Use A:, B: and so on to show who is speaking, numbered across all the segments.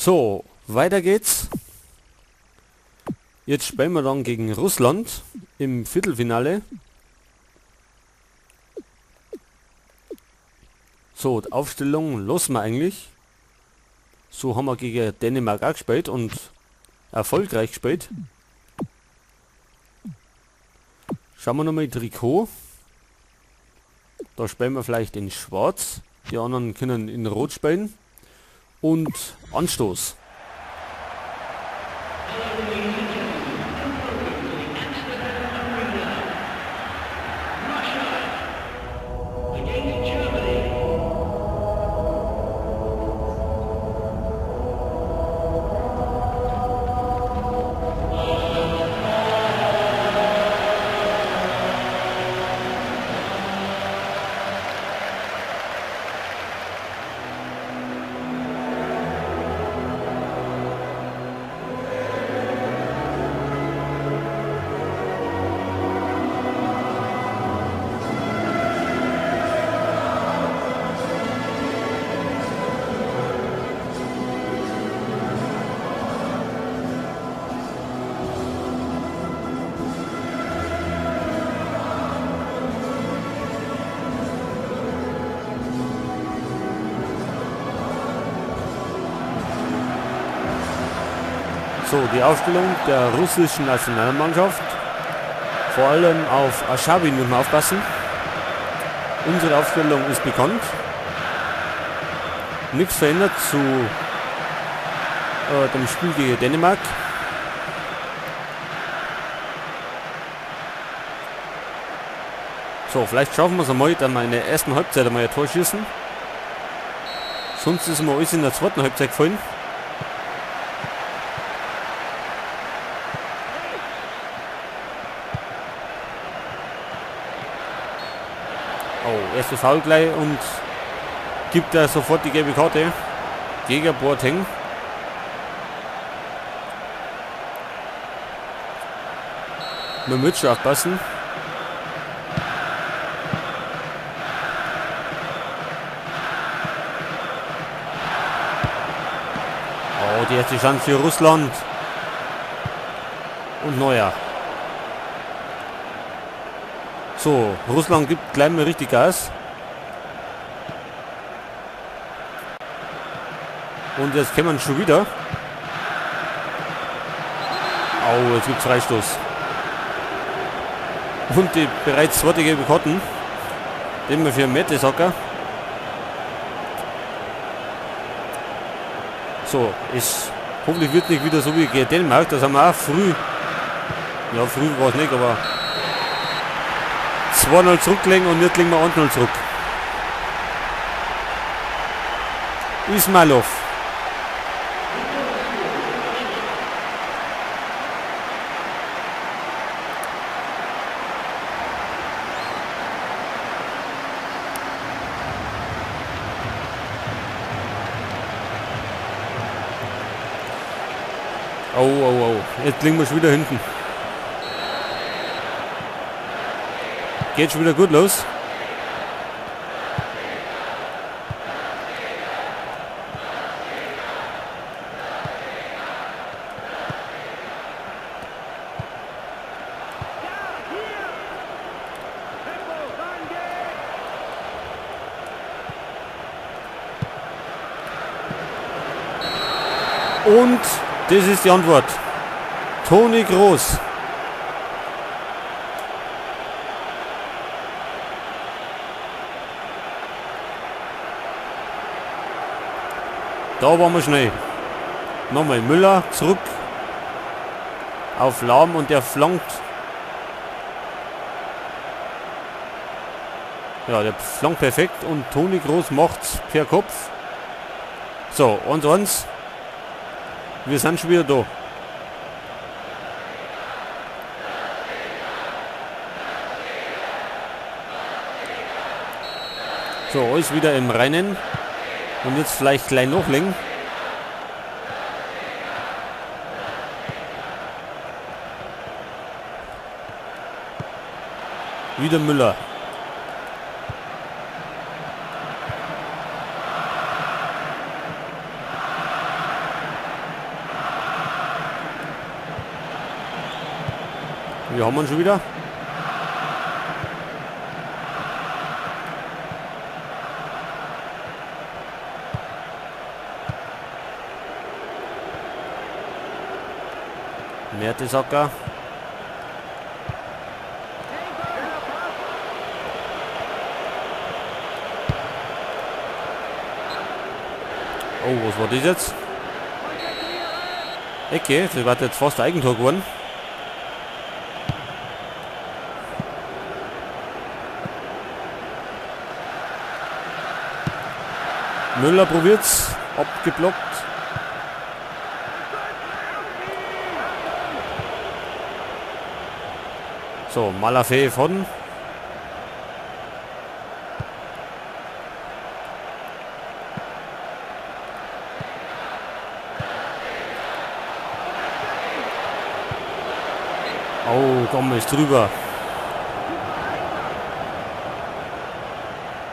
A: So, weiter geht's. Jetzt spielen wir dann gegen Russland im Viertelfinale. So, die Aufstellung lassen wir eigentlich. So haben wir gegen Dänemark auch gespielt und erfolgreich gespielt. Schauen wir nochmal Trikot. Da spielen wir vielleicht in Schwarz. Die anderen können in Rot spielen. Und Anstoß. So, die Aufstellung der russischen Nationalmannschaft. Vor allem auf Arshavin müssen wir aufpassen. Unsere Aufstellung ist bekannt. Nichts verändert zu dem Spiel gegen Dänemark. So, vielleicht schaffen wir es einmal, dann mal in der ersten Halbzeit einmal ein Tor schießen. Sonst ist mir alles in der zweiten Halbzeit gefallen. Oh, erste Foul gleich und gibt er sofort die gelbe Karte gegen Boateng. Man muss schon aufpassen. Oh, die erste Chance für Russland. Und Neuer. So, Russland gibt gleich mal richtig Gas. Und jetzt kämen wir schon wieder. Oh, jetzt gibt's Freistoß. Und die bereits zweite gelbe Karten. Den wir für Mertesacker. So, ist hoffentlich wird nicht wieder so wie gegen Dänemark. Das haben wir auch früh. Ja, früh war es nicht, aber 2-0 zurücklegen und jetzt legen wir 1-0 zurück. Ismailov. Oh, oh, oh. Jetzt liegen wir schon wieder hinten. Geht schon wieder gut los. Und das ist die Antwort. Toni Kroos. Da waren wir schnell. Nochmal Müller zurück auf Lahm und der flankt. Ja, der flankt perfekt und Toni Kroos macht's per Kopf. So, und sonst. Wir sind schon wieder da. So, alles wieder im Reinen. Und jetzt vielleicht gleich noch legen. Wieder Müller. Wir haben ihn schon wieder. Mertesacker. Oh, was war das jetzt? Ecke, das war jetzt fast ein Eigentor geworden. Müller probiert's, abgeblockt. So, Malafeev von. Oh, komm, ist drüber.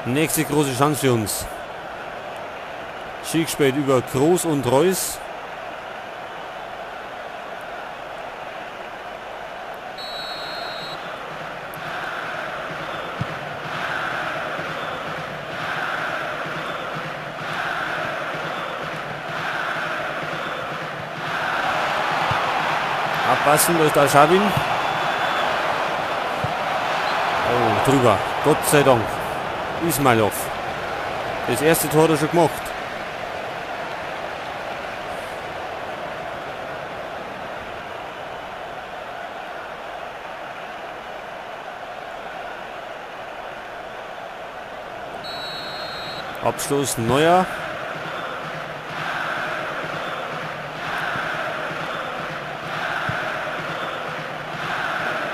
A: Nächste große Chance für uns. Schick spät über Kroos und Reus. Abpassen durch Arshavin. Oh, drüber. Gott sei Dank. Ismailov. Das erste Tor hat er schon gemacht. Abschluss Neuer.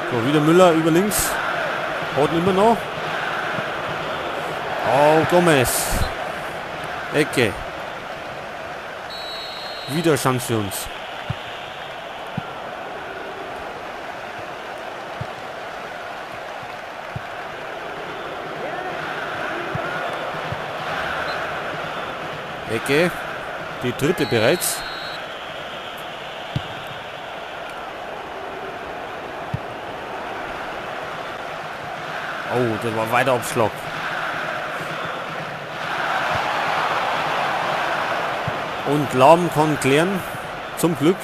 A: So, wieder Müller über links. Haut immer noch. Oh, Gomez. Ecke. Wieder Chance für uns. Ecke. Die dritte bereits. Oh, der war weiter Abschlag. Und Lahm kann klären. Zum Glück.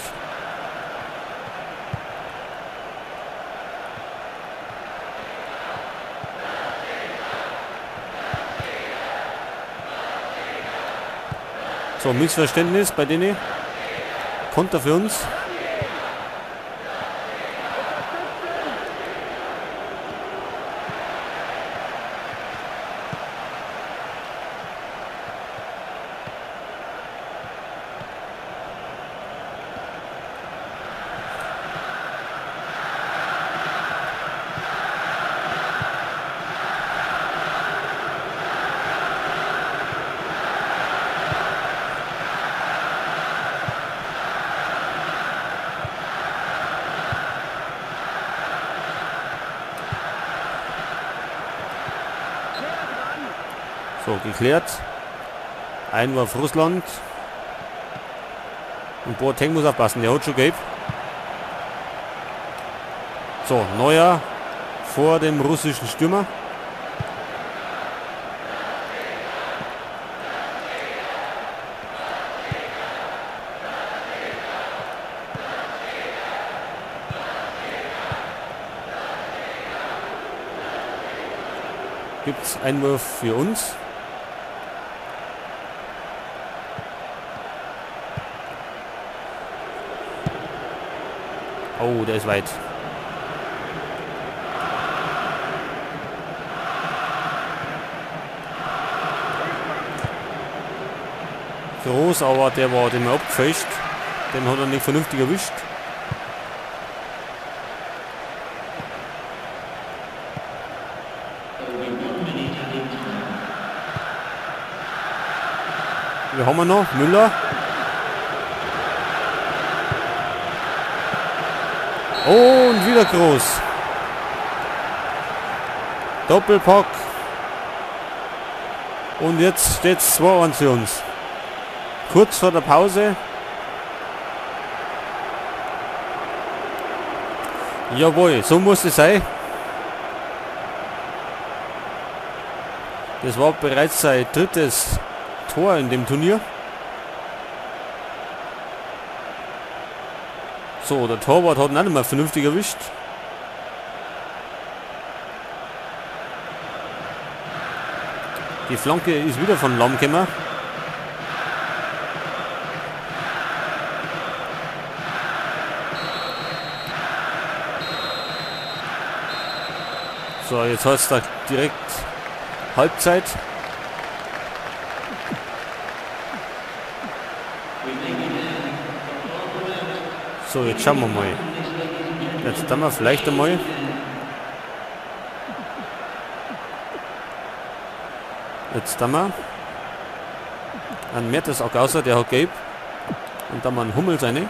A: So, Missverständnis bei denen. Konter für uns. So, geklärt. Einwurf Russland. Und Boateng muss aufpassen, der hat schon gelb. So, Neuer vor dem russischen Stürmer. Gibt es Einwurf für uns? Oh, der ist weit. Groß, aber der war dem abgefälscht. Den hat er nicht vernünftig erwischt. Wir haben wir noch? Müller. Und wieder Groß. Doppelpack. Und jetzt steht es 2-1 für uns. Kurz vor der Pause. Jawohl, so muss es sein. Das war bereits sein drittes Tor in dem Turnier. So, der Torwart hat ihn auch nicht mehr vernünftig erwischt. Die Flanke ist wieder von Lahm gekommen. So, jetzt heißt es da direkt Halbzeit. So, jetzt schauen wir mal. Jetzt dann wir vielleicht einmal. Jetzt dann wir einen Mertesacker außer, der hat gelb. Und dann mal einen Hummel seine.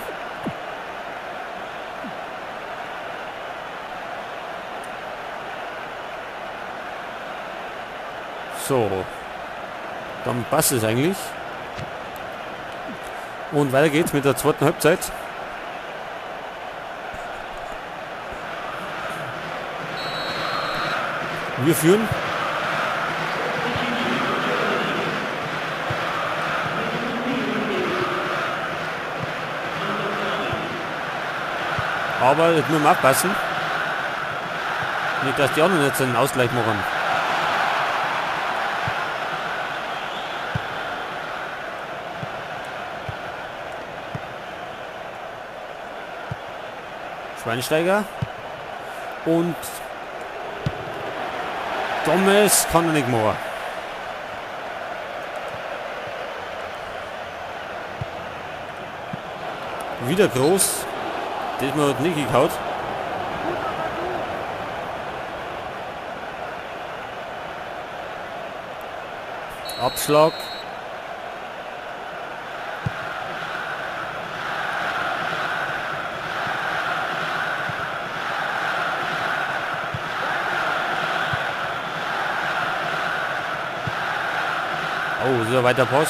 A: So, dann passt es eigentlich. Und weiter geht's mit der zweiten Halbzeit. Wir führen. Aber jetzt müssen wir aufpassen. Nicht, dass die anderen jetzt einen Ausgleich machen. Schweinsteiger. Und Gomez kann er nicht machen. Wieder groß. Diesmal hat nicht gekaut. Abschlag. Oh, so weiter Pass.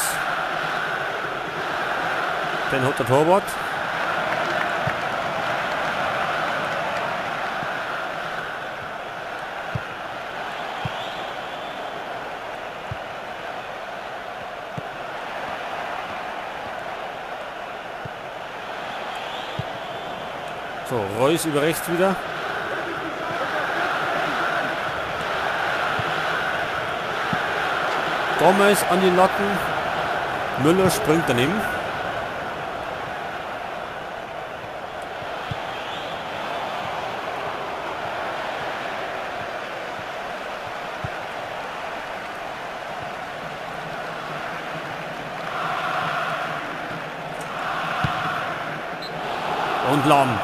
A: Den hat der Torwart. So, Reus über rechts wieder. Gomez an die Latten. Müller springt daneben. Und Lahm.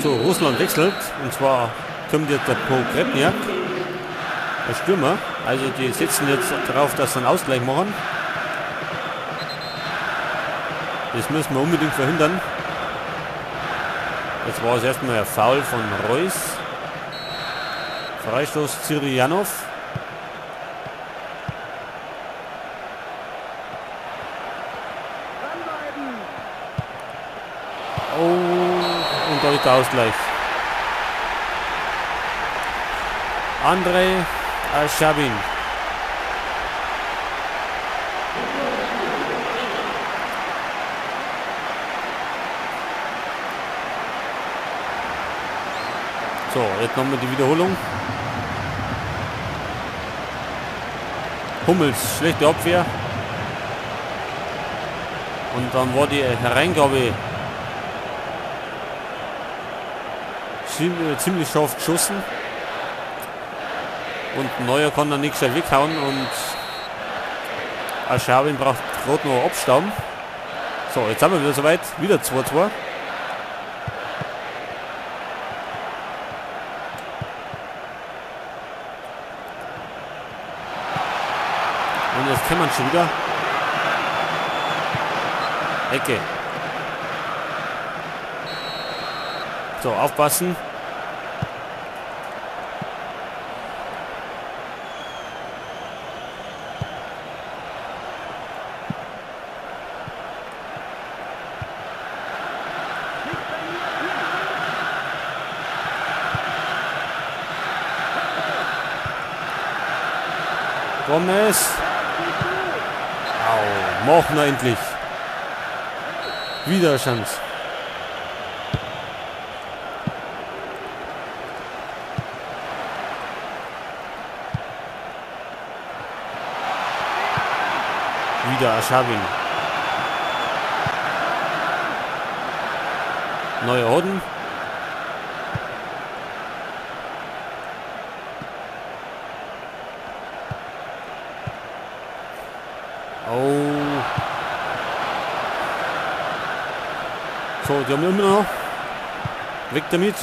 A: So, Russland wechselt, und zwar kommt jetzt der Pogrebniak, der Stürmer. Also die setzen jetzt darauf, dass sie einen Ausgleich machen. Das müssen wir unbedingt verhindern. Jetzt war es erstmal ein Foul von Reus. Freistoß Zirianov. Oh, und da ist der Ausgleich. Andrei Arshavin. So, jetzt nochmal die Wiederholung. Hummels, schlechte Abwehr. Und dann war die Hereingabe ziemlich scharf geschossen. Und Neuer kann dann nichts weghauen und Arshavin braucht gerade noch Abstamm. So, jetzt haben wir wieder soweit. Wieder 2-2. Und jetzt kann man schon wieder. Ecke. So, aufpassen. Gomez. Au, mach noch endlich. Wieder Chance. Wieder Arshavin. Neuer Orden. Oh. So, die haben wir immer noch. Weg damit.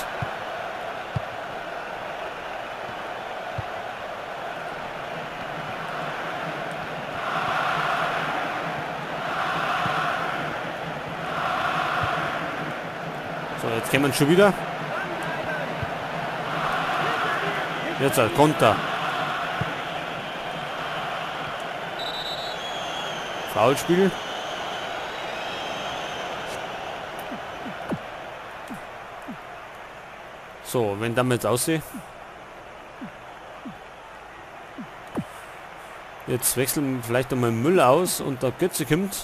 A: So, jetzt kämen wir schon wieder. Jetzt halt Konter. Foulspiel. So, wenn damit jetzt aussieht. Jetzt wechseln wir vielleicht nochmal Müller aus und der Götze kommt.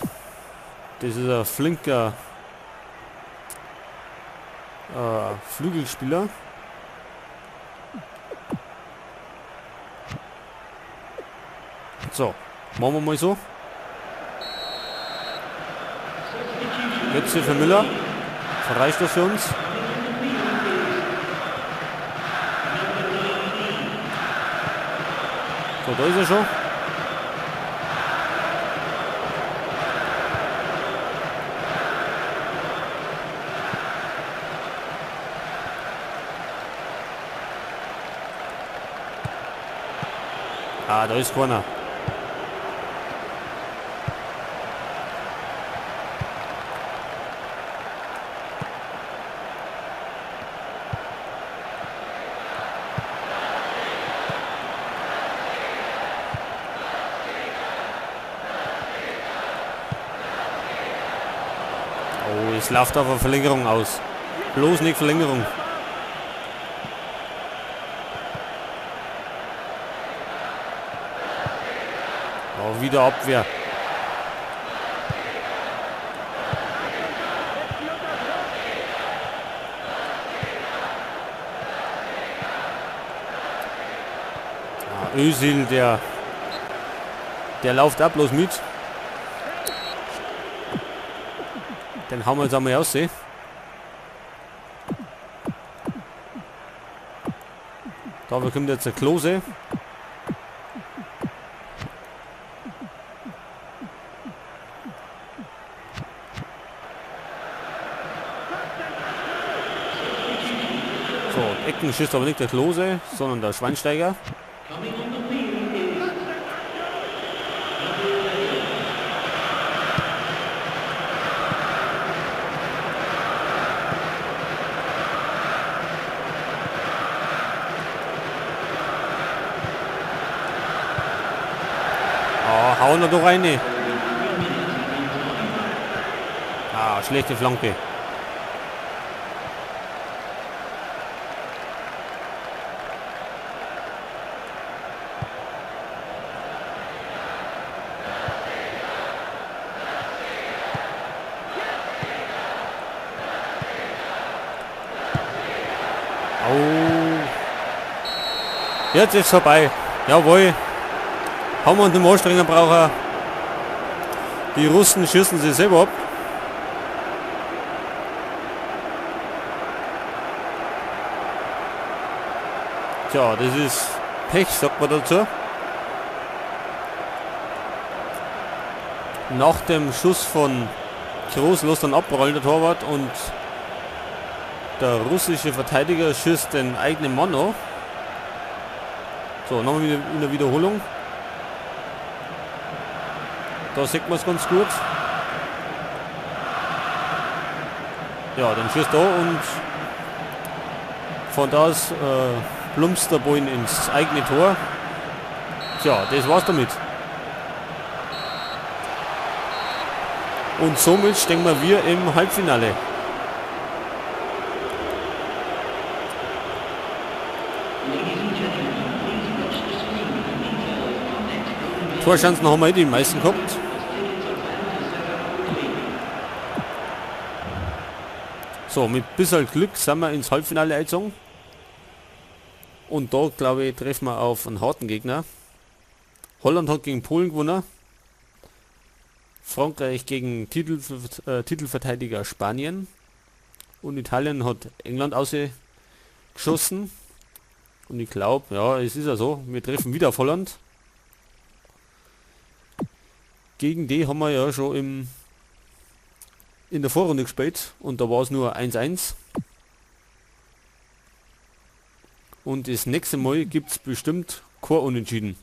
A: Das ist ein flinker Flügelspieler. So, machen wir mal so. Götze für Müller. Verreicht das für uns. So, da ist er schon. Ah, da ist keiner. Oh, es läuft auf eine Verlängerung aus. Bloß nicht Verlängerung. Oh, wieder Abwehr. Ah, Özil, der läuft ab, bloß mit. Den hauen wir jetzt einmal aus, eh? Da bekommt jetzt der Klose. So, Ecken schießt aber nicht der Klose, sondern der Schweinsteiger. Oh, hauen wir doch rein. Ah, schlechte Flanke. Oh. Jetzt ist vorbei. Jawohl. Haben wir den Anstrengen brauchen. Die Russen schießen sich selber ab. Tja, das ist Pech, sagt man dazu. Nach dem Schuss von Kroos lässt dann abrollen der Torwart und der russische Verteidiger schießt den eigenen Mann an. So, nochmal wieder in der Wiederholung. Da sieht man es ganz gut. Ja, dann schießt da und Von da aus plumpst der Ball ins eigene Tor. Tja, das war's damit. Und somit stehen wir im Halbfinale. Torchancen haben wir die meisten gehabt. So, mit bisschen Glück sind wir ins Halbfinale eingezogen. Und da, glaube ich, treffen wir auf einen harten Gegner. Holland hat gegen Polen gewonnen. Frankreich gegen Titelverteidiger Spanien. Und Italien hat England ausgeschossen. Und ich glaub, ja, es ist ja so, wir treffen wieder auf Holland. Gegen die haben wir ja schon in der Vorrunde gespielt und da war es nur 1-1. Und das nächste Mal gibt's bestimmt kein Unentschieden.